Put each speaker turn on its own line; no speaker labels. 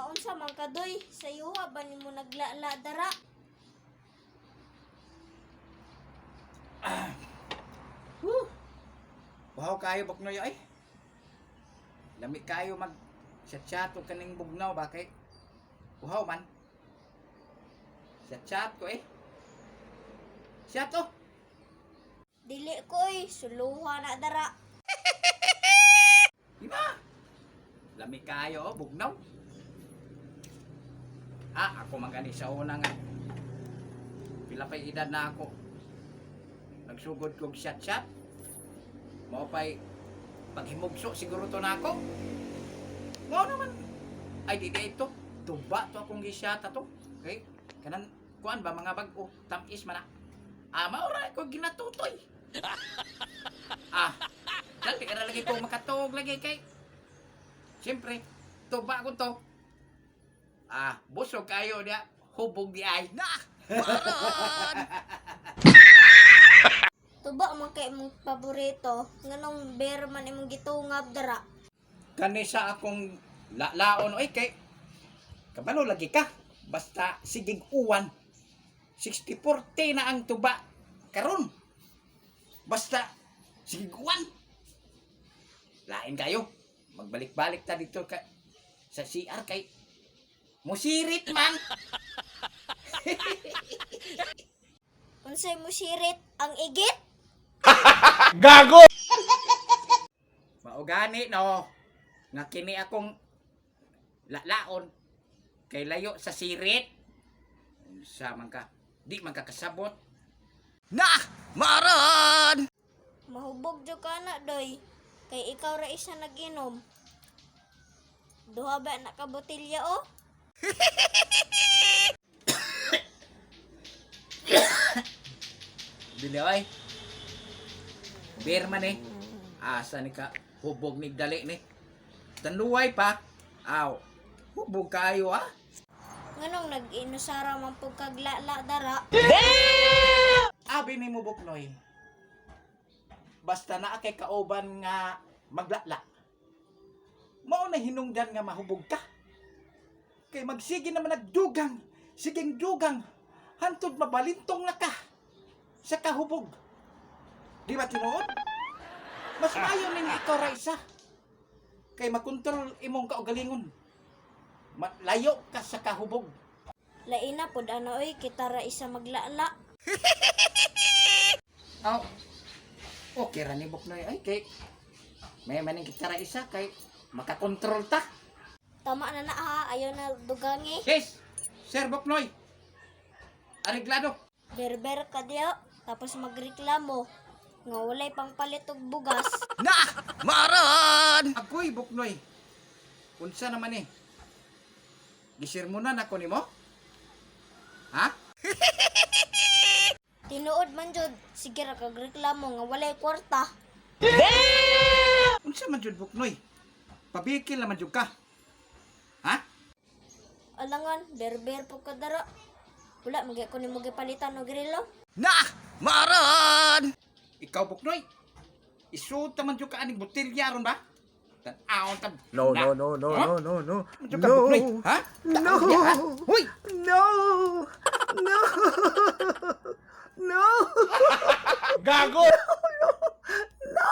Naunsa man ka, doy, sayuha ba nimo naglala dara?
Woo! Wow kayo, Buknoy, ay. Lami kayo mag chat-chat og kaning bugnaw ba kay uhaw man. Chat-chat ko eh. Chat oh.
Dili ko oy, suluha na dara.
Di ba? Lami kayo oh, bugnaw. Ah, ako man gani sa una nga. Pila pa'y edad na ako. Nagsugod kog chat-chat. Mao pa'y paghimugso siguro to na ako. Mao naman. Ay, di di ito. Tuba to akong gisyata to. Okay? Kanan, kuan ba mga bag-o? Tamis man na. Ah, mao ra ko ginatutoy. Ah, dali ka na lagi ko makatuog lagi kay. Siyempre, tuba ko to. Ah, busog kayo niya. Hubog di ay.
Na! Maron!
Tuba man kay imong paborito, nganong beer man imong gitungab dara?
Kani sa akong lalaon oy kay kabalo lagi ka. Basta sigig uwan. 60-40 na ang tuba karon. Basta sigig uwan. Lain kayo. Magbalik-balik ta dito ka sa CR kay musirit man.
Unsay mo sirit ang igit?
Gago!
Mao gani no nga kini akong lalaon kay layo sa sirit. Unsa man ka? Di man ka kasabot.
Na! Maron!
Mahubog jud ka na, doy. Kay ikaw ra isa nag-inom. Duha ba na ka botelya oh?
Dili ay. Beer man eh. Asa ni ka hubog ni dali ni. Tanluway pa. Aw. Hubog kayo ah.
Nganong nag-inusara man pug kag lala dara?
Abi ni mo, Buknoy. Basta naa kay kauban nga maglala. Mao na hinungdan nga mahubog ka. Kay magsige naman nagdugang, sigeng dugang, hantod mabalintong na ka sa kahubog. Di ba tinuod? Mas maayo ning ikaw ra isa. Kay makontrol imong kaugalingon. Layo ka sa kahubog.
Laina pod ana oy, kita ra isa maglala.
Aw. Okay ra ni Buknoy ay kay may maning kita ra isa kay makakontrol ta.
Tama na na ha, ayaw na dugangi.
Yes, Sir Buknoy. Areglado.
Berber ka diyo, tapos magreklamo nga walay pangpalit og bugas.
Na! Maron!
Agoy, Buknoy. Unsa naman eh? Gisermonan ako nimo? Ha?
Tinuod man jud, sige ra kag reklamo nga walay kwarta.
Unsa man jud, Buknoy? Pabikil naman jud ka. Ha?
Alangan, berber po ka dara. Wala magyay ko nimo gipalitan og relo.
Na! Maron!
Ikaw, Buknoy. Isuot man jud ka aning botelya ron ba? Tan-awon ta.
No,
Na.
no, no, no,
Ha?
no, no, no.
Man jud ka, Buknoy.
No.
Ha?
No.
Taon niya, ha? Hoy!
No. No. No.
Gago!
No.